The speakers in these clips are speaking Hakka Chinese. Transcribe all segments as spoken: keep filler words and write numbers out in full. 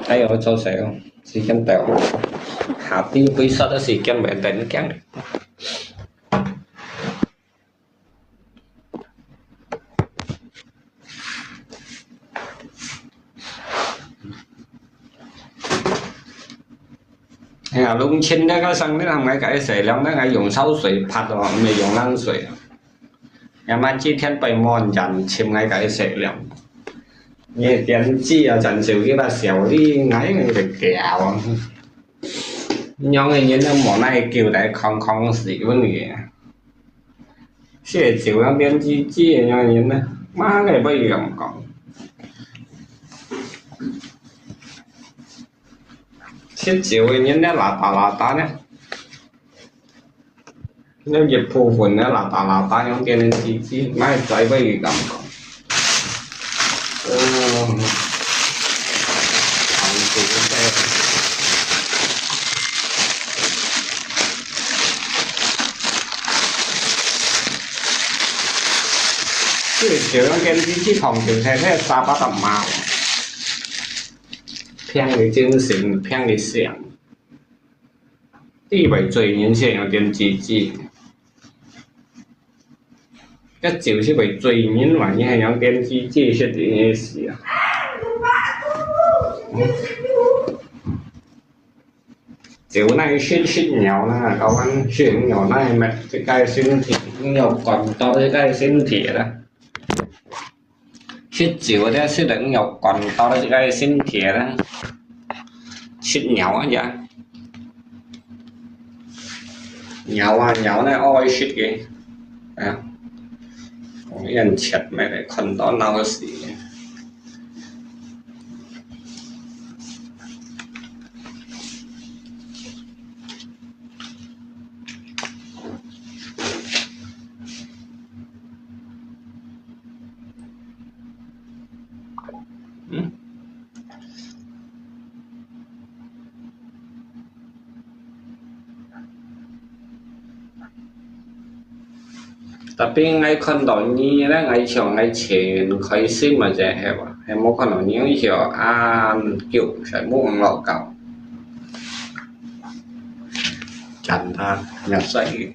哎喲，做事哦，時間到，下晝會煞到時間袂等驚。哎呀，弄清這個生理，𠊎个洗涼，𠊎用燒水拍哦，毋係用冷水哦。 也嘛幾天白無人尋𠊎个洗涼。你電子啊，真少佢把小李，𠊎个搞啊。樣个人都無奈救來康康死分你啊。寫酒要電子紙，樣个人呢，媽个不要講。食酒个人呢，拉打拉打呢。 你一部分个啦，打啦打，用電个機器，買栽培个感覺。哦，放水个。這就用電機器放水，才才沙巴的嘛。騙你精神，騙你想。 你會醉人先用電機器。這酒係會醉人嘛，你還用電機器，係這意思啊？酒那些吃了啦，搞完吃了那些，這個身體，你要管到這個身體了。 食酒个，食了你要管到這個身體啦，食藥啊呀，藥啊藥呢愛食个，啊，我眼前沒得看到鬧事。 嗯。Tapi𠊎看到你咧，𠊎想𠊎前開心嘛，就係哇，還無看到你，𠊎想恁久，就無講老高。 真啊，也係。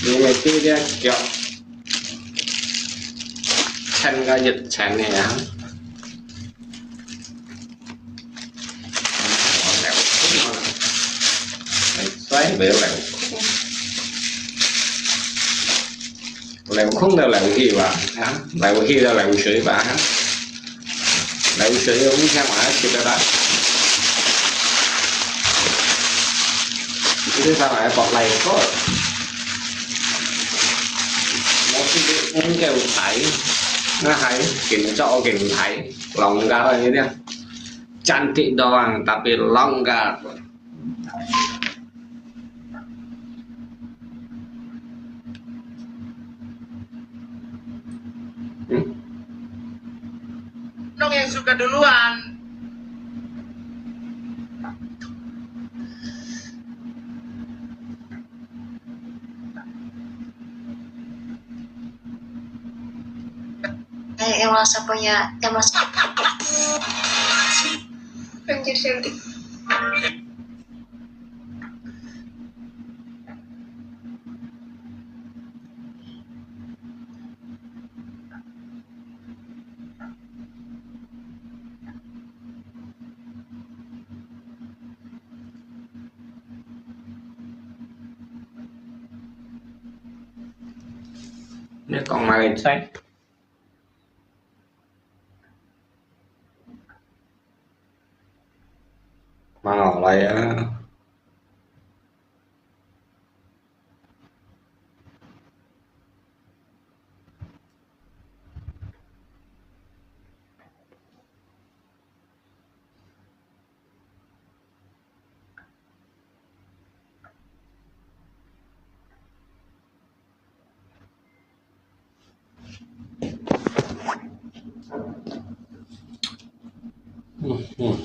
你个這隻腳，穿个一穿个啊。 來，來，來，來空就來去吧，啊，來去就來水吧，啊，來水就毋想玩去了啦。這個上來博來過，我是毋夠大，那還緊做緊大。 Longgar ini dia. Cantik doang, tapi longgar. Hmm? Nong yang suka duluan. 哎，Elsa punya, Elsa. Anjir, Seldi. 你講麼个菜？馬來啊！ 嗯，嗯。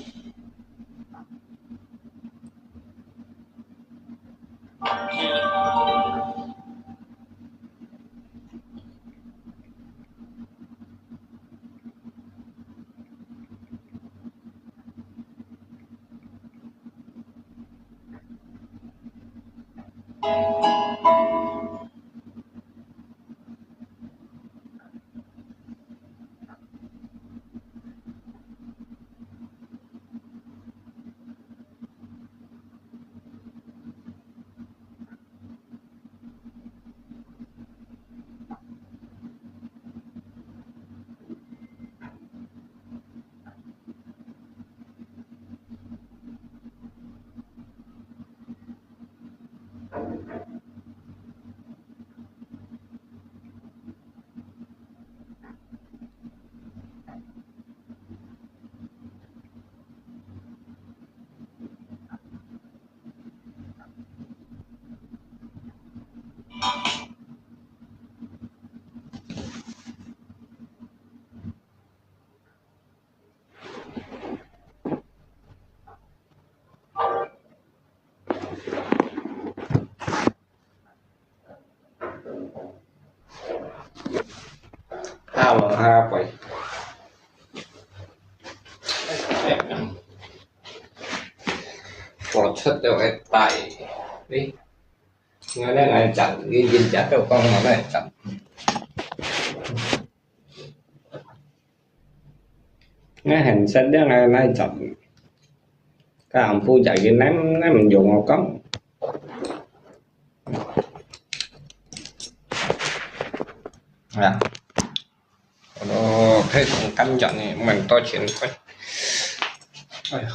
下無下背。我出到个帶，你，我咧來講，你人家都講我咧講。我很善良个那一種，干部家人，恁恁毋用我講。啊，哦，配種感覺呢，蠻多錢費。哎呀，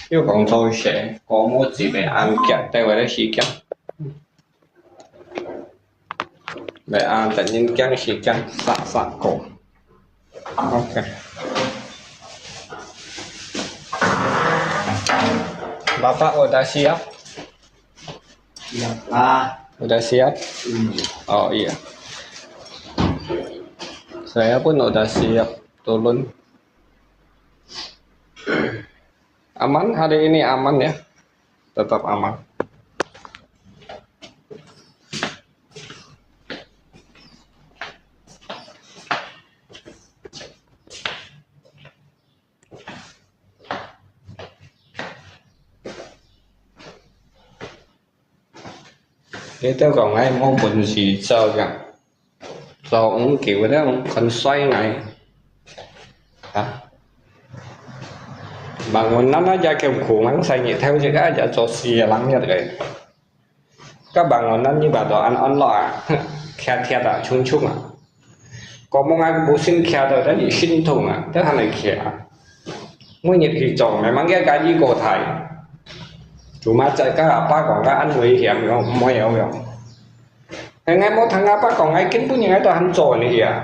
又講錯些，講我自己恁遽，帶回來時間。 來啊，等陣間時間煞煞過。OK。Bapak udah siap? Siap lah. Udah siap? Hmm. Oh iya. Saya pun udah siap turun. Aman, hari ini aman ya. Tetap aman. Kita kong ai mau pun si sao ya. Sao ung kiu da kon soi ngai. Ha? Bangunan aja kiu khung ang sai ni theo je ka aja cho si lang ya de. Ka bangunan ni ba do an an lo a. Kia kia da chung chung a. Có một ngày cũng xin kia da da ni xin thùng a. Da han lai kia. Mỗi ngày thì cho mẹ mang cái cái gì có thải. Chú mà chạy ka apa kong ka an nguy hiểm rồi, môi eo rồi. Ngai mô thang apa kong ngai kin pun ngai to han cho ni ya.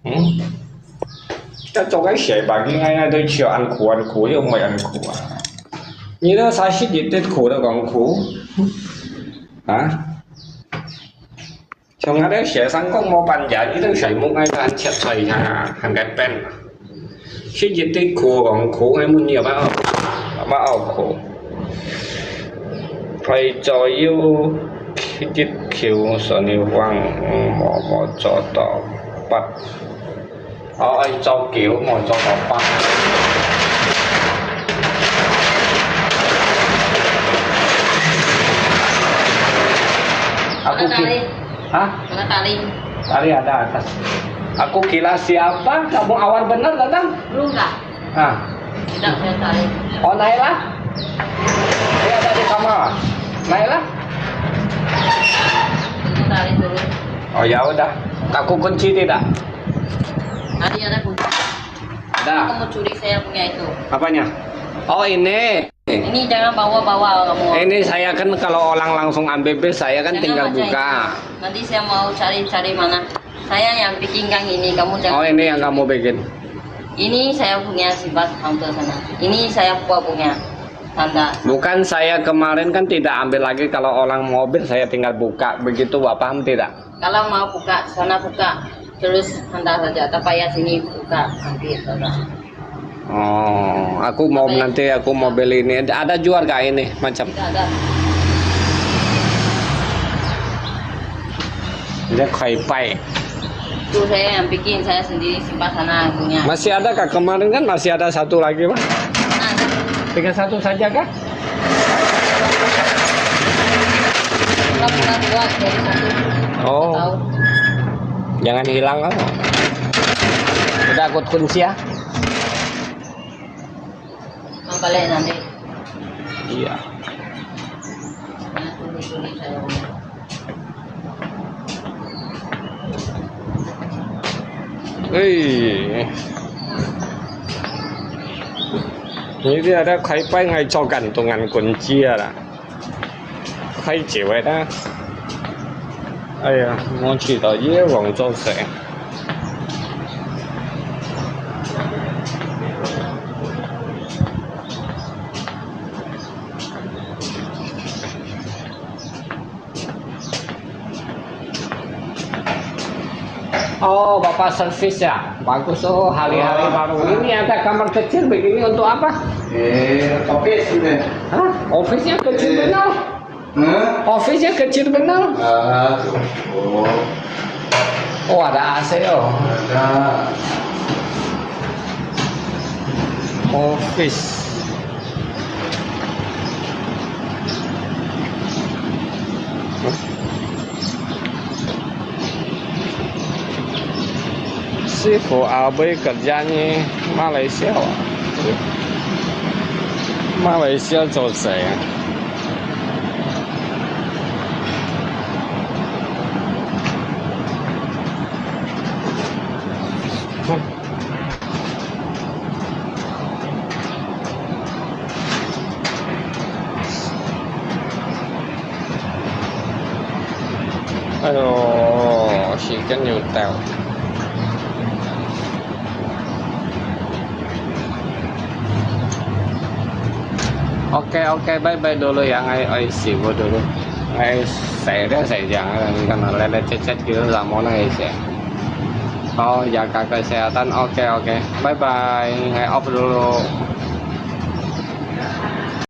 Hmm? Ka cho cái sẻ ba ki ngai ngai to chiu an khu an khu yo môi an khu a. Ni da sa shi di tet khu da kong khu. Ha? Cho ngai da sẻ sang kong mo pan ya ni da sẻ mo ngai to han chat sai ya han cái pen. Shi di tet khu kong khu ngai mun ni ba ba au khu. Phải cho yêu khi chít khiu sổ ni vang mò mò cho tỏ bắt. Ờ, ai cho kiểu mò cho tỏ bắt. Aku ki, ha? Mana tali? Tali ada atas. Aku kira siapa? Kamu awal benar datang? Belum kah? Ah. Tidak, saya tarik. Oh, Naila? Dia ada di kamar. Naila? Saya tarik dulu. Oh, ya udah. Aku kunci tidak? Tadi ada kunci. Ada. Kamu curi saya punya itu. Apanya? Oh, ini. Ini jangan bawa-bawa kamu. Ini saya kan kalau orang langsung ambil bes, saya kan tinggal buka. Jangan macam itu. Nanti saya mau cari-cari mana. Saya yang bikinkan ini, kamu jangan. Oh, ini yang kamu bikin. Ini saya punya sifat counter sana. Ini saya buat punya tanda. Bukan saya kemarin kan tidak ambil lagi, kalau orang mau ambil saya tinggal buka, begitu Bapak paham tidak? Kalau mau buka, sana buka. Terus hantar saja, tak payah sini buka, ambil saja. Oh, aku mau nanti aku mau beli ini. Ada jual kah ini macam? Tidak ada. Ini kaipai. Itu saya yang bikin, saya sendiri simpan sana punya. Masih ada kah? Kemarin kan masih ada satu lagi, Pak? Ada. Tinggal satu saja kah? Kita buka dua, jadi satu. Oh. Tahu. Jangan hilang, ah. Udah aku kunci, ah. Ang pala nanti. Iya. Nah, tuloy-tuloy sa. 哎，你這个開擺愛做緊動人棍子啊啦，開酒个啦。哎呀，我知道也忘做事。 Oh, Bapak servis ya? Bagus, oh, hari-hari baru. Ini ada kamar kecil begini untuk apa? Eh, office ini. Hah? Office-nya kecil benar. Hah? Office-nya kecil benar. Ah, oh. Oh, ada A C, oh. Ada. Office. Sifu Abe kerjanya Malaysia, Malaysia做事啊。 哎喲，時間又到。OK，OK，bye bye dulu ya，𠊎愛洗過dulu。𠊎洗了洗淨，你看嘛，來來切切，叫做什麼那個洗。好，jaga kesehatan，OK，OK，bye bye，𠊎off dulu。